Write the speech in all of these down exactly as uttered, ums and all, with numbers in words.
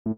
Sa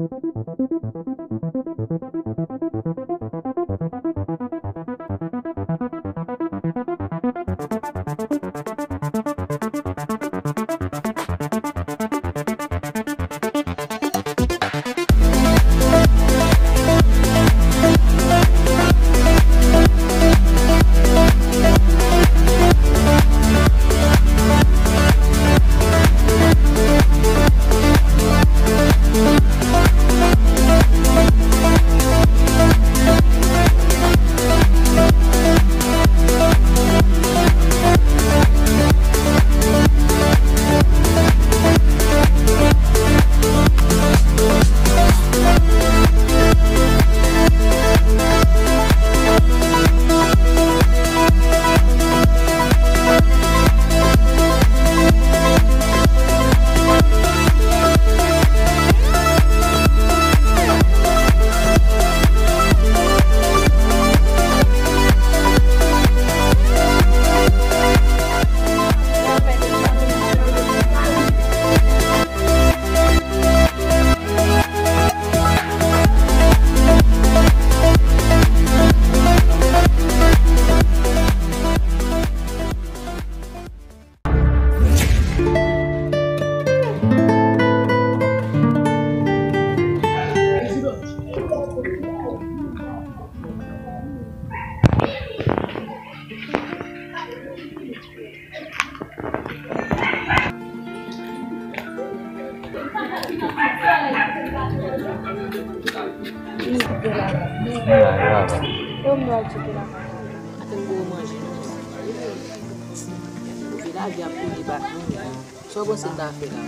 w panse m ta fè la?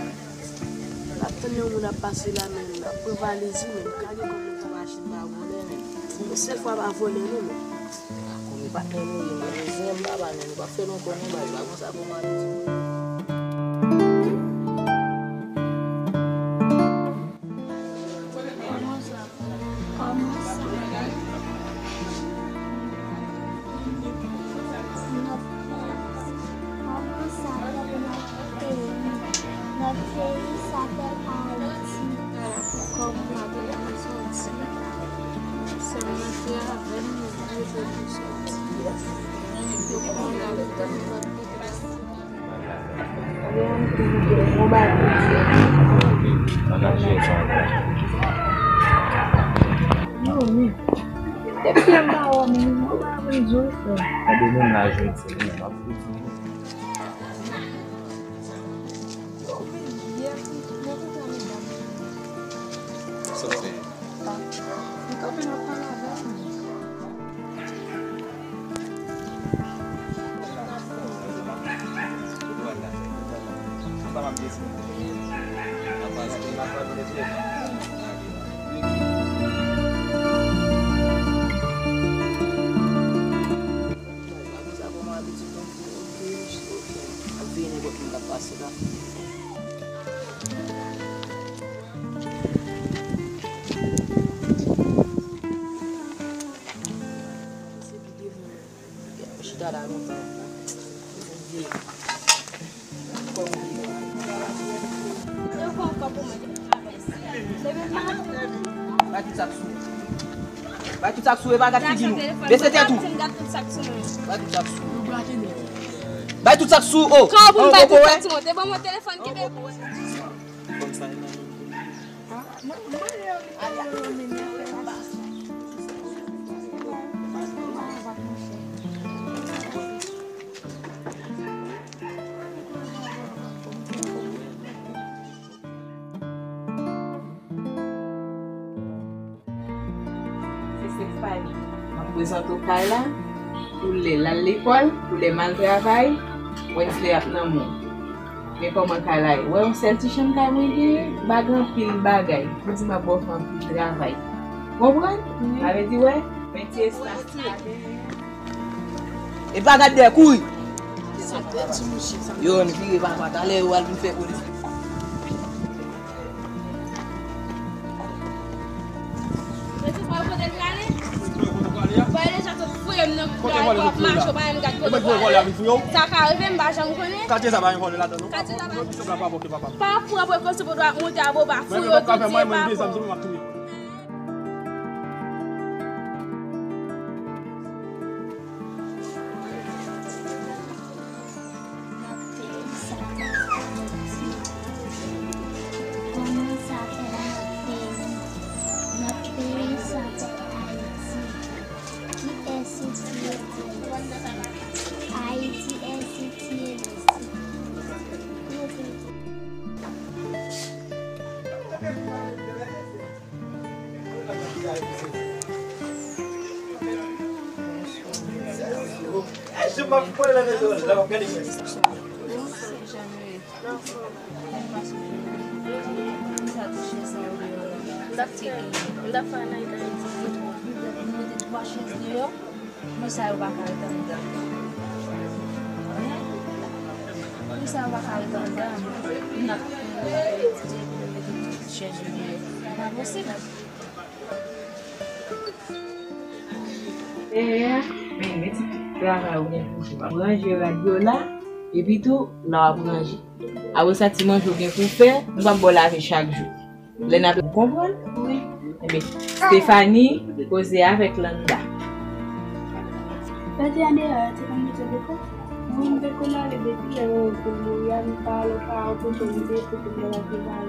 M ap tann yon moun ap pase la, men m ap pran valiz li, men m kale kòm yon machin pa vòlè, men yon sèl fwa pa vòlè non, men. Kòm e patnè nou ye, men nou zen m papa nou, nou p ap fè nou ankò non, bay, pa konsa pou m ap di. Kòman sa? Kòman sa? Nòt, kòman sa fè nòt peyi? Nòt peyi sa fè Ayiti. Kòm nou pa gen pou sòti. Sèlman te avè m, nou te pou sòti. Yo pran lavi nou, nòt peyi. Depi m pa wè w, men mwen pa vin di w, frè. Gade moun la jodi, men m ap fouti. Sa w fè? M kanpe, m ap pale avè w. Chita la lontan. Bay tout sa k sou. Bay tout sa k sou, e pa gad figi nou. Bese tèt ou. Bay tout sa k sou. Bay tout sa k sou, oh. Kòman pou m bay tout sa k sou? Te ban mwen telefòn ki te. Kòm sa, e nan men m. Se Stefanie. M ap prezante w kay la. Pou lè l al lekòl, pou lè m al travay, Wensley ap nan men w. Men kòman kay la ye. Wè yon sèl ti chanm kay mwen genyen, m pa gen anpil bagay. Pou di m ap ba w fè anpil travay. Konprann? Sa vle di, wè, men ti espas la. E pa gad dèyè, kouri! Yo, n vire papa, talè yo al vin fè polis. Mwen tout pa kote l prale. Bay deja tout fouye m Kote vòlè sot sou la? E mwen ki vòlè avèk fou yo? Sa ka rive, m pa janm konnen. Katye sa pa gen vòlè ladan, non? Katye sa pa gen. Pèp la pa vòlè, papa. Pa pran prekosyon pou dwa monte a bo pa fou yo, tout ye pa bon. Kòman sa fè nan peyi? Nan peyi sa fè Ayiti. Ki èsiti ye di mesi? Ayiti èsiti ye mesi. Moun sa yo pa ka ret anndan. Moun sa yo pa ka ret anndan. N ap etidye epi nou mete tout chèz yo deyò. E pa posib. Travay ou gen pou fè. W ap ranje rad yo la, epi tou, la w ap ranje. Apre sa, ti manje w gen pou fè, nou p ap ba w lave chak jou. Lè n ap konprann? Wi. Ebyen, Stephanie, koze avèk Landa. Tande, Andrea, te konn mete deko? Mwen, m te konn ale depi lè mwen te mouri a, m pa al opa a, ototo m te fout m nan latrival.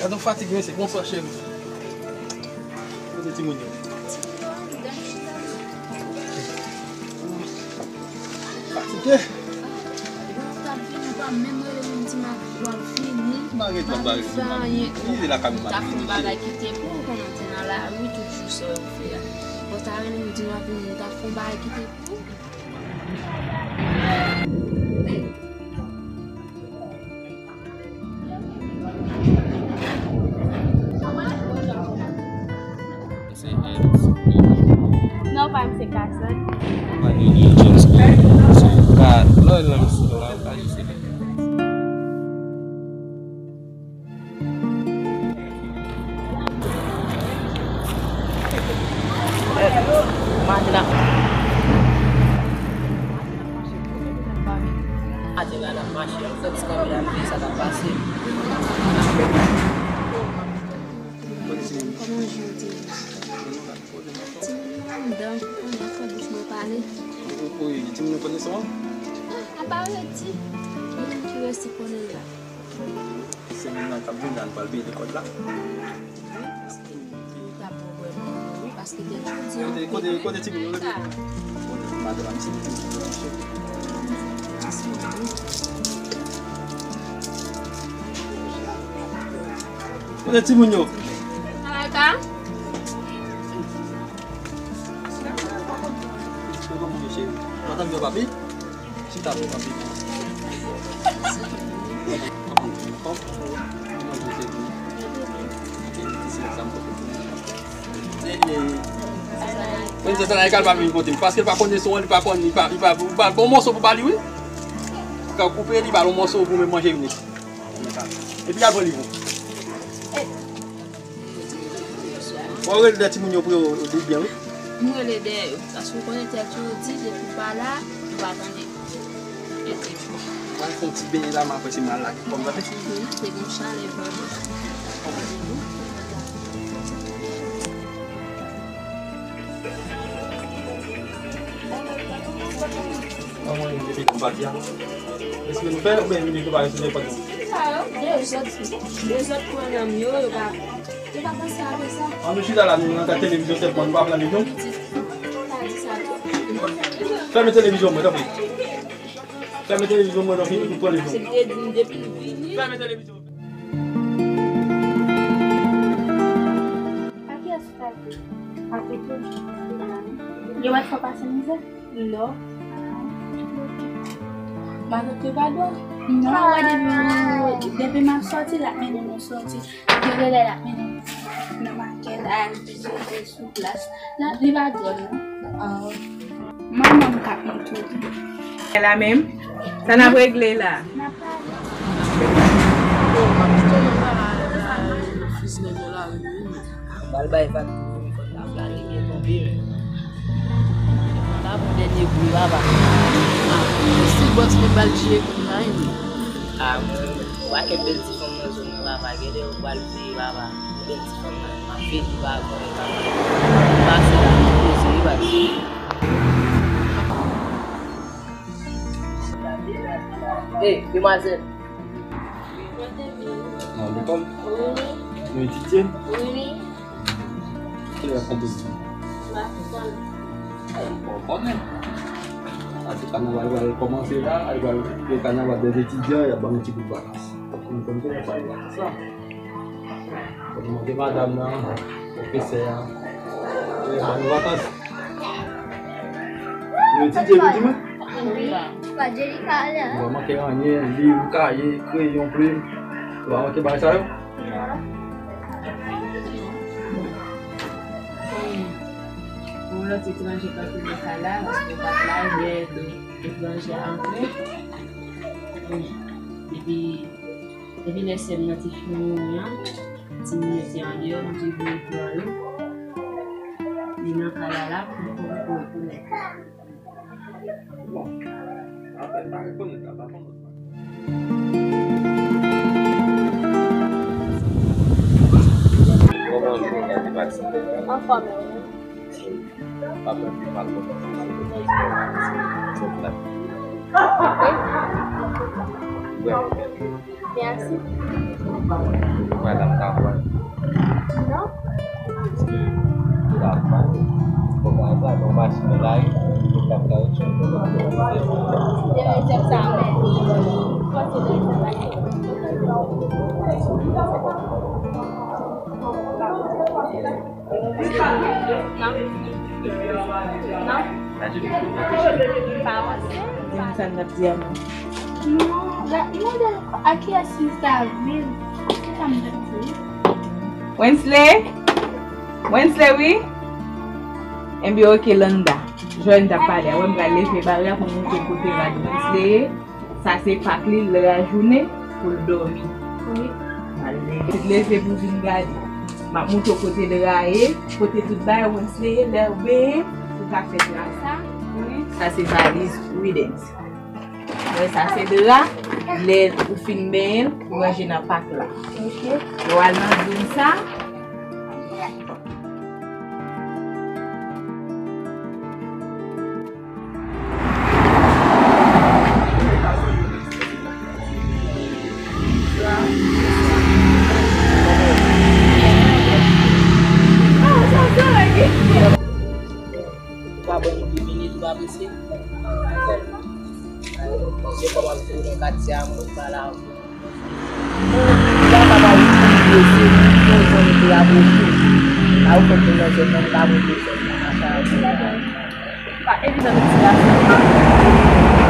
Gad yon fatig mesye, bonswa cheri. Kote timoun yo? Fatige. Ou t ap vini, ou pa menm rele m di m ap, w ap vini. M pa gen tan bagay, m ap vini. Li lakay mwen, m ap vini, cheri. Ou t ap fè yon bagay ki te pou ou, konnen w te nan lari tout jou sa w fè a. Bon, w ta rele m di m ap vini, m t ap fè yon bagay ki te pou ou. Se James. Non, pa m se Carson. Mwen pa di James. Se ka lòy lan misye la, pa di se Mache la. Mache la, n ap mache, an fèt, se kòm la vi, sa k ap pase. Kòman jou te ye? Timoun yo anndan, anndan fè bouch mwen pale. Wi, timoun yo konnen sa? Ah, apa redi. Moun ki resi konnen l la. Se moun nan k ap vin la, nou pral peye lekòl la. Wi, paske li t ap bon vrèman, wi, paske te jodi an. Kote, kote, kote timoun yo rete? Kote madanm, se timoun yo rete. Kote timoun yo? Madanm yo, papi. Chita pou kanpe. Mwen se sa nan ekal pa vin kote m. Paske l pa konnen son an, li pa konn, li pa, li pa, li pa bon mòso pou ba li, wi. Ou ka koupe, li ba l yon mòso pou mwen manje vini. Epi apre li bon. Bon, rele dèyè timoun yo pou yo li byen, wi. M rele dèyè yo, paske w konnen tèt yo di, depi w pa la, yo pa tande. Mwen fè yon ti benyen la, m apre se m al lage kò m, tande? Mhm, te gen chalè vrèman. Kòman nou depi nou pati a? Èske nou fè oubyen nou dekouraje sou nenpòt moun? Dezòd, dezòd pran nanm yo, yo pa, yo pa panse avè sa. An nou chita la, nou nan gad televizyon sèlman, nou pa pran levyon. Fèmen televizyon mwen, tanpri. Fèmen televizyon mwen, tanpri, nou pran levyon. Se li te di m depi l vini. Fèmen televizyon. A kiyès ou ta di? A Toto. Yo mèt fè w pase mizè? Non. Matant li pa dwòl? Non, wè depi, depi m ap sòti, l ap mennen m sòti. Gen de lè l ap mennen m nan makèt, al jete sou plas. L ap, li pa dwòl, non. Ah. Manman m k ap montre w. E la menm? Sa n ap regle la? N ap pale. Yo, m ap kite yo la, la, la, fis nèg yo la, wi, wi. Pral bay vag tou, fò n ta plane byen tonbe, men. Mwen la pou dènye kou, papa. Ah, si bòs mwen bal jwe konn la, wi. Ah, mwen, ou pa kè bèl ti fanm nan zòn nan, papa. Genlè ou pral veye, papa. Bèl ti fanm nan, m ap veye li pa vre, papa. Pase la, nou poze, wi, baz. Hey, demwazèl. Nan lekòl? Wi. Nou etidye? Wi. Kilè w ap konpoze? M pa konnen. Ou konnen? Ase kannaval pral kòmanse la, li pral gen kannaval dè etidyan, y ap ban nou ti bout vakans. Nou konn kilè pral vakans la. Fò nou mande madanm nan, pwofesè a, pou yo ban nou vakans. Nou etidye, wi, di mwen? Wi. Pa dwe li ka ale, hein? Ou pa manke anyen, liv, kaye, kreyon, plim. Ou pa manke bagay sa yo? Non. Pou lòt etranje pa tounen ka la, paske w pa t la, lè etranje antre. Epi, epi lè sè m nan te fin mouri an, timoun yo te andeyò, nou te voye pran yo. Li nan ka la la, pou, pou, pou, pou. Bon, apre pa rekonèt la, pa konn lòt bagay. Kòman w ye, Kati Max? Anfòm, wi. Pa pran pi mal, non. Vrèman bèl. Mèsi. Madanm Kawòl. Non. Kòm aza, nou mache nan lari, nou tap kawotchou, nou tap kawotchou. Demen jèb sa a, men. Pase demen jèb sa a. Non. Non. Pa avanse. Di m sa n ap di a non. Non, la, mande a kiyès li ta vle. Ki sa m ta di? Wensley? Wensley, wi? Enben, oke, Landa. Jwenn t ap pale a. Wè m pral leve bare a pou m montre w kote rad Wensley ye. Sa se pak li, l rajounen pou l dòmi. Wi. Al leve. Leve pou vin gade. M ap montre w kote dra ye, kote tout bagay Wensley ye, lè w benyen, ou ka fè dra sa. Wi. Sa se valiz Widens. Wè sa se dra, lè ou fin benyen l, ou ranje nan pak la. Ok. Lè w al nan zòn sa, ou pa ban nou de minit, ou pa prese. Se kòman se nan katye a, moun pa la. Moun pa ka ba ou tout blese, yon zanmi te abòne. A ou fè moun nan zòn nan, li pa bon pou zòn nan, machin an. Pa evidan pou ti gason.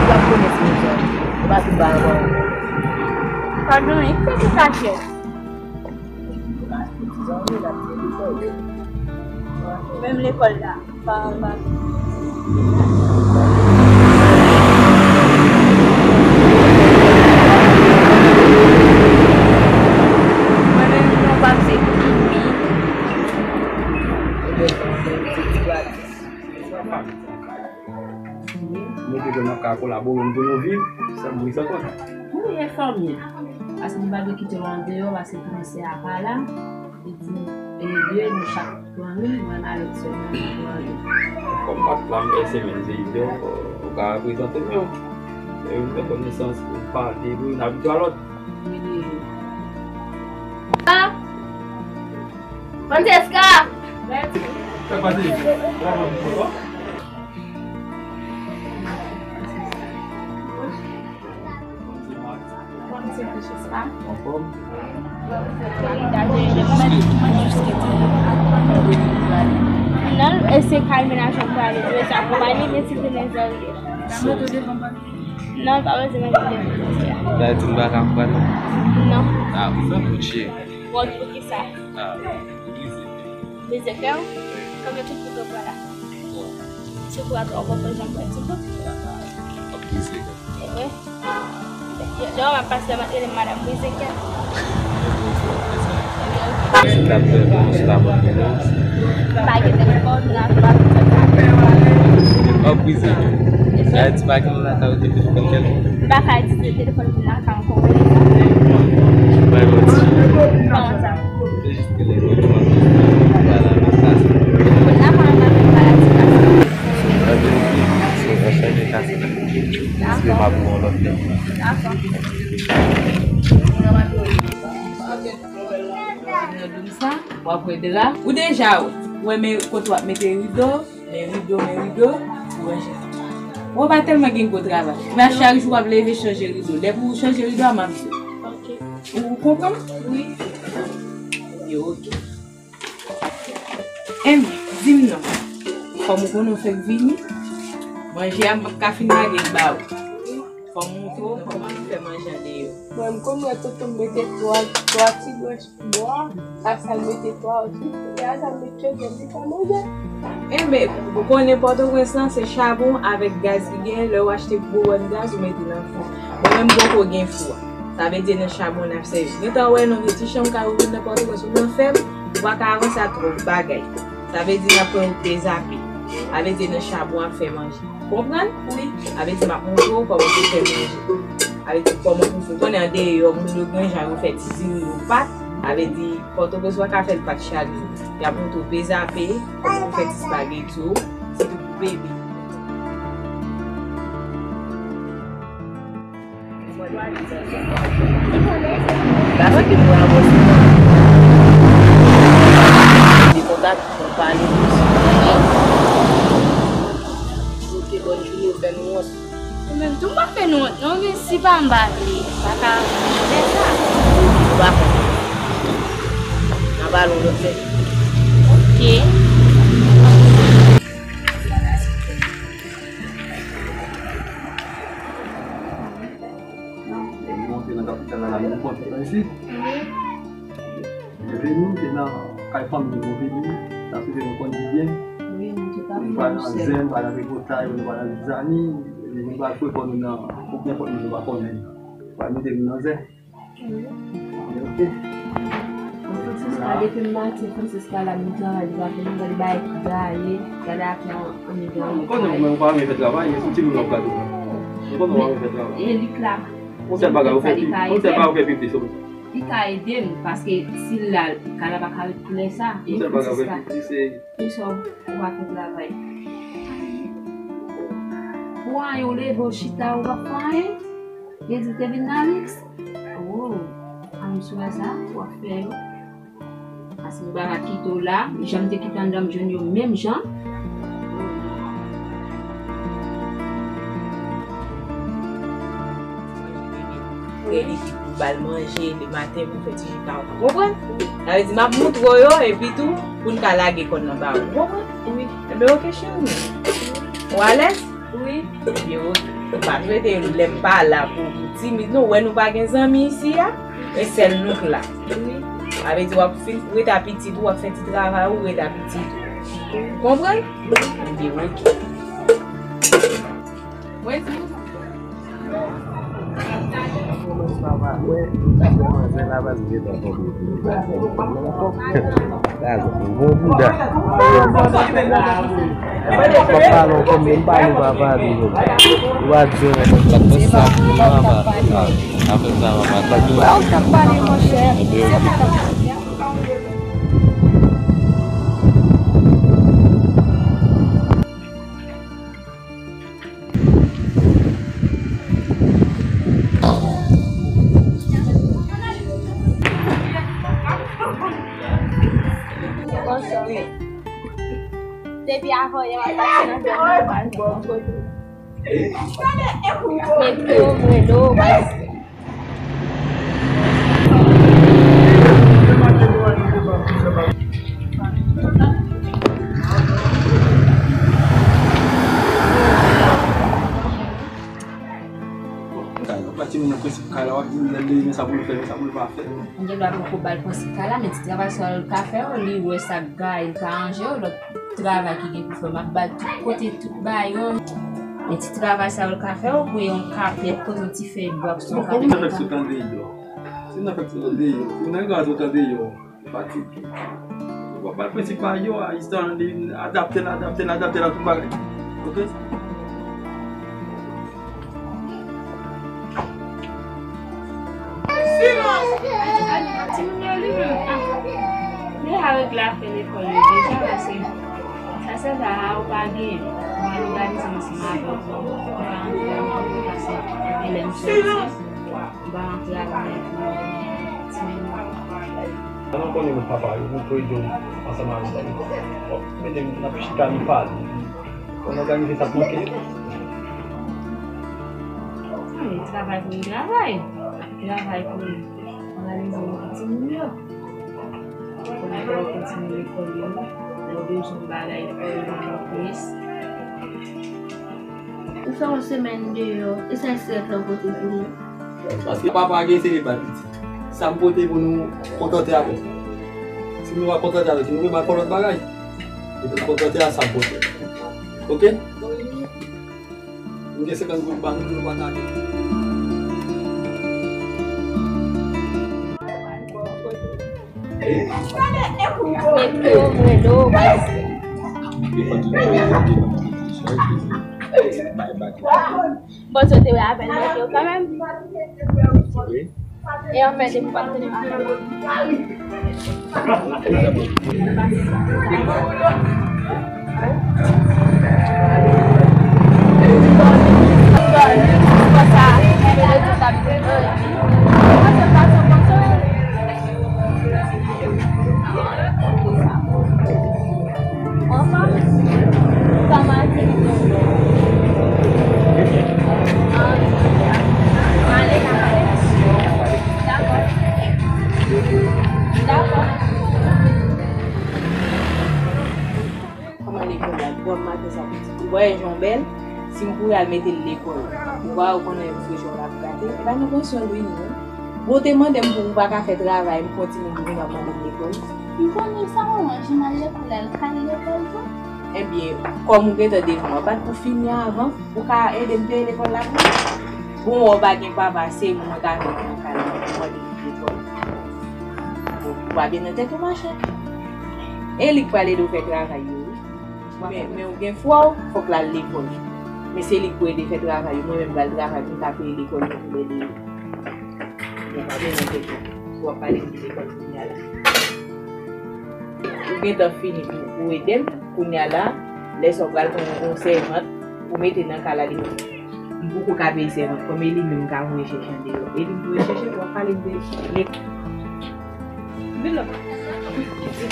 Ou ap konnen se yon zanmi. Ou pa fin ba ankò. Pa gen anyen, ki fè se kachèt. Menm lekòl la, pa anba. Mwen menm, non, pa m se Kimi. Nou te gen nan ka kolabore, nou te nou viv, sa m di sa konn. Wi, enfòme. Paske nou pa dwe kite w andeyò, paske komisè a pa la. Li di, e, de nou chak pran youn, mwen avèk sè m nan, nou pran youn. Kòm pa t la, m fè semèn se ide w, ou ka prezante m yo. E, ou fè konesans, ou pale, wi, n ap di a lòt. Wi, wi, wi. Ah! Francesca! Sa k pase? Anfòm? Nan, e Se kay mennaj mwen prale, dwe sa konpayi, men si te men zòrye. Mwen tou devan pa. Non, pa bezwen manje devan. Sa di m pa ka pran non. Non. Ah, ou fè koutje. Bon, pou ki sa? Ah, ou brize. Brize kè w? Kòm yo tout kote w pran la. Bon. Si w pran twò, w konprann jan m pran ti bout. W ap brize kè. Wi. Lè w ap pase, w ap rele m madanm brize kè. M pa gen telefòn, m ap ap ap ap ap ap brize kè. Sa vle di pa gen moun lakay ou te telefòn kè. M pa ka itilize telefòn moun lakay ankò. Bay manti. Kòman sa? Ou te jis rele mwen, mwen pa la nan klas. Mwen la pa nan klas. An chanje klas. Paske m ap yon lòt lè. Dakò. Sa, w ap wè dra. Ou deja wè, men kote w ap mete rido, men rido, men rido, ou ranje. Ou pa tèlman gen gwo travay. Men a chak jou w ap leve chanje rido. Lè pou ou chanje rido a, m ap di w. Ou konprann? Wi. Yo, oke. Enben, di m non. Kòm ou konnen w fèk vini, manje a m p ap ka fin lage l ba ou. Fò m montre w kòman nou fè manje andeyò. Mwen, m konn wè tonton m mete twa, twa ti branch bwa, asa l mete twa, e asa l mete chòdè, li fè manje. Enben, ou konnen Pòtoprens lan, se chabon avèk gaz ki genyen, lè w achte gwo wòn gaz, ou mete nan fou. Mwen menm, m poko gen fou a. Sa vle di nan chabon n ap sèvi. Gentan wè non, gen ti chanm ka ou vin nan Pòtoprens, ou nan fèm, ou pa ka avanse ak twòp bagay. Sa vle di n ap pran wout Dezapye. Sa vle di nan chabon ap fè manje. Konprann? Wi. Sa vle di m ap montre w kòman pou fè manje. Sa vle di kòman pou fè. Konnen andeyò, moun yo gen jan yo fè ti diri, yo pat. Sa vle di Pòtoprens ou pa ka fè l pat chak jou. Y ap montre w Dezapye, kòman pou fè ti espageti w, sitou pou bebe. Paske nou avanse nan kontak, nou pale. Ok, bòn jounen, ou fè nou wont. Ou menm tou, m pa fè nou wont, non, men si pa m pa vle, pa ka fè sa. Ou pa konn. N a pale yon lòt lè. Ok. Lè nou monte nan kapital la, la, nou konn isit. Nou vini, se nan kay fanmi nou vini. Sa se nou konn di byen. Wi, nou te pa nou pa nan zen, pa nan tripotay, nou pa nan zizani. Nou pa frekon nou nan nenpòt moun nou pa konnen. Pa mete nou nan zen. Wi. Ok. Francisca, depi maten, Francisca la, nou travay, li pa fè nou gade bagay ki gaye, gade afè an, an migra. Mwen konnen ou menm ou pa renmen fè travay, men se timoun w ap gade. Mwen konnen ou pa renmen fè travay. E Lik la. Yon sèl bagay ou fè pi, yon sèl bagay ou fè pi plis. Li ka ede m, paske si l la, kay la pa ka ret pou lè sa. Yon sèl bagay ou fè pi plis, se. Kisa w pa fè travay? Ou anyen, ou leve, ou chita, ou pa fè anyen? Yo di w te vin nan liks? Oh, a m sou wè sa w ap fè yo. Paske m pa ka kite w la, jan m te kite anndan m jwenn yo menm jan. Rele li pou ba l manje, le maten pou fè ti chita w. Konprann? Sa vle di m ap montre w yo, epi tou, pou n ka lage kò n nan ba ou. Konprann? Wi. Enben, oke, cheri m. Ou alèz? Wi. Yo, ou pa trete lè m pa la pou, pou timid, non. Ou wè nou pa gen zanmi isi a, e sèl nou k la. Wi. Sa vle di w ap fin, ou ret a pitit ou, w ap fè ti travay ou, ou ret a pitit ou. Konprann? Enben, oke. Mwen di w. Bon bouda. Mwen pale ankò, men m pale ou pa pale non. Ou a di yon nèg kontak sa pou mwen pa. Apre sa, mwen pa. Ou t ap pale, monchè. Depi avan yè, w ap pase nan zòn nan, w al jwenn yon kote. Met yo, mwen do, w al. Nan prensip kay la, w ap di l lè l leve, men sa pou l fè, men sa pou l pa fè. M gen dwa poko ba l prensip kay la, men ti travay sa l ka fè yo, li wè sa k gaye, l ka ranje yo, lòt travay ki gen pou fè, m ap ba l tout kote, tout bagay yo. Men ti travay sa yo l ka fè yo, pou yon kapèt, kote yon ti fèy bwa, pou se yon kapèt. Bon, kòman sa fè k sot andeyò? Si nan fè k sot andeyò, si nan gaz sot andeyò. Pati. W ap ba l prensip a yo, a, istwa an, li adapte l, adapte l, adapte l a tout bagay. Oke? Silans! Timoun yo li menm, ah, deja regle afè lekòl yo deja, paske sa se sa a ou pa genyen. Ou al òganize ansanm avè w, ou pa antre ansanm, paske e lè m soti. M pa antre avè l pou timoun. Sa nou konnen nou papa yo, nou pou ede w ansanm avè l. Bon, mete m nan chita, nou pale. Pou n òganize sa k manke. Wi, travay pou nou travay. Travay pou nou òganize nou pou timoun yo. Pou nou kontinye lekòl yo. Lè yo bezwen bagay, lekòl yo, plis. Ou fè yon semèn deyò, e sa estrès lan pote pou nou. Paske papa gen se li bay pitit. Sa m pote pou nou kontante avè l. Si nou pa kontante avè l, si nou vle m al fè lòt bagay, nou kontante a sa m pote. Oke? M gen senkant goud ba nou, nou pataje. Mete yo mwen do, baz. Bon, sa te wè avè l mete yo kanmenm. E anfen, depi pa tande. Kòman lekòl la? Bòn maten sa pitit. Ou wè jan w bèl? Si m kouri al mete l lekòl, ou pa wè ou konnen yon fwechò l ap gate? E pa nan pansyon l wi non. Bon, ou te mande m pou ou pa ka fè travay, m fè yon timoun pou vin ap mande m lekòl. M konnen sa, manman, jan m al lekòl la, l ka al lekòl tou. Ebyen, kòm ou gentan devan, w ap bat pou fini avan, ou ka ede m peye lekòl la pou mwen? Bon, ou pa gen papa, se mwen ka vin nan kay la, mwen mande pou lekòl. Bon, ou pa gen nan tèt ou, machè. E li k pral ede w fè travay yo, wi. Men, men ou gen fwa w, fòk l al lekòl. Men se li k pou ede fè travay yo. Mwen menm pral travay pou m ka peye lekòl yo pou ede yo. Bon, pa gen nan tèt ou. W ap pale de lekòl kounye a la. Ou gentan fini pou, pou ede m. Kounye a la, lè sa w pral pran yon sèvant pou mete nan kay la li menm. M poko ka peye sèvant, kòm e li menm ka voye chèche andeyò. E li voye chèche, w ap pale de lekòl. Vin non.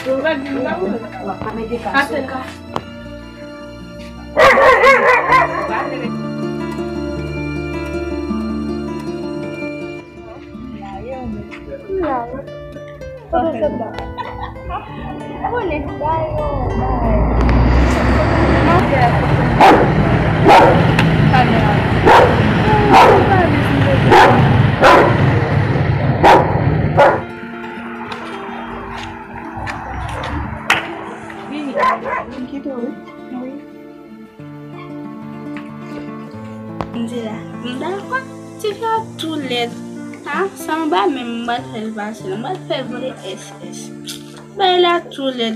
Ou pa vin la, ou pa mete ka sou ka. Vini. Vin kite w, wi. Wi. M di la, m dakò. Tifi a tou lèd. A, sa anba menm, m pral fè l pase la. M pral fè l vole S S. Bagay la tou lèd.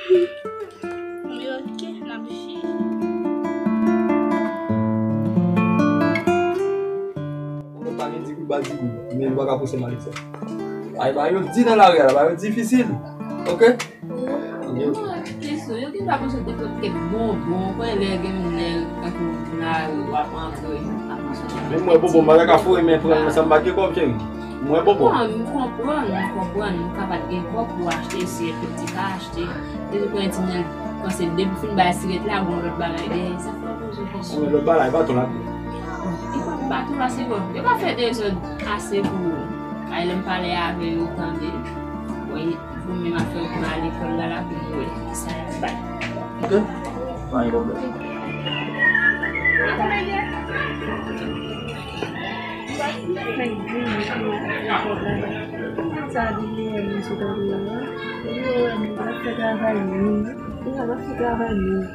Wi, oke, n ap jije. Ou pa gen di pou ba di pou, men nou pa ka pouse malefè. Ay, ba yo di nan lari a la, ba yo difisil. Oke? Wi. Yo gen dwa pouse nenpòt kèk bonbon, ou konnen lè gen moun lè tankou nan lari, w ap antre, ap pouse. Men mwen, bonbon, m pa ta ka foure men pran nan sa m pa gen kòb, cheri. Mwen, bonbon. Non, m konprann, m konprann. Ou ka pa t gen kòb pou achte, si e piti ka achte. Depi pran ti nèg panse depi fin bay sirèt la, gon lòt bagay dèyè. Sa fè w poze kesyon. Gon lòt bagay, baton la. Bon, li pa baton la, se bon. Yo pa fè dezòd ase pou ou. Ay, lè m pale avè yo, tande. Bon, li, pou mwen, m ap fè yo pran lekòl la, la, pou nou wè kisa y ap bay. Ok. Pa gen pwoblèm. An kòmandè. M pa Fèk vini pou mwen ak pòt la. Sa vini wè mwen sou tande yo. Yo wè mwen ap fè travay moun. Yo ap fè travay moun.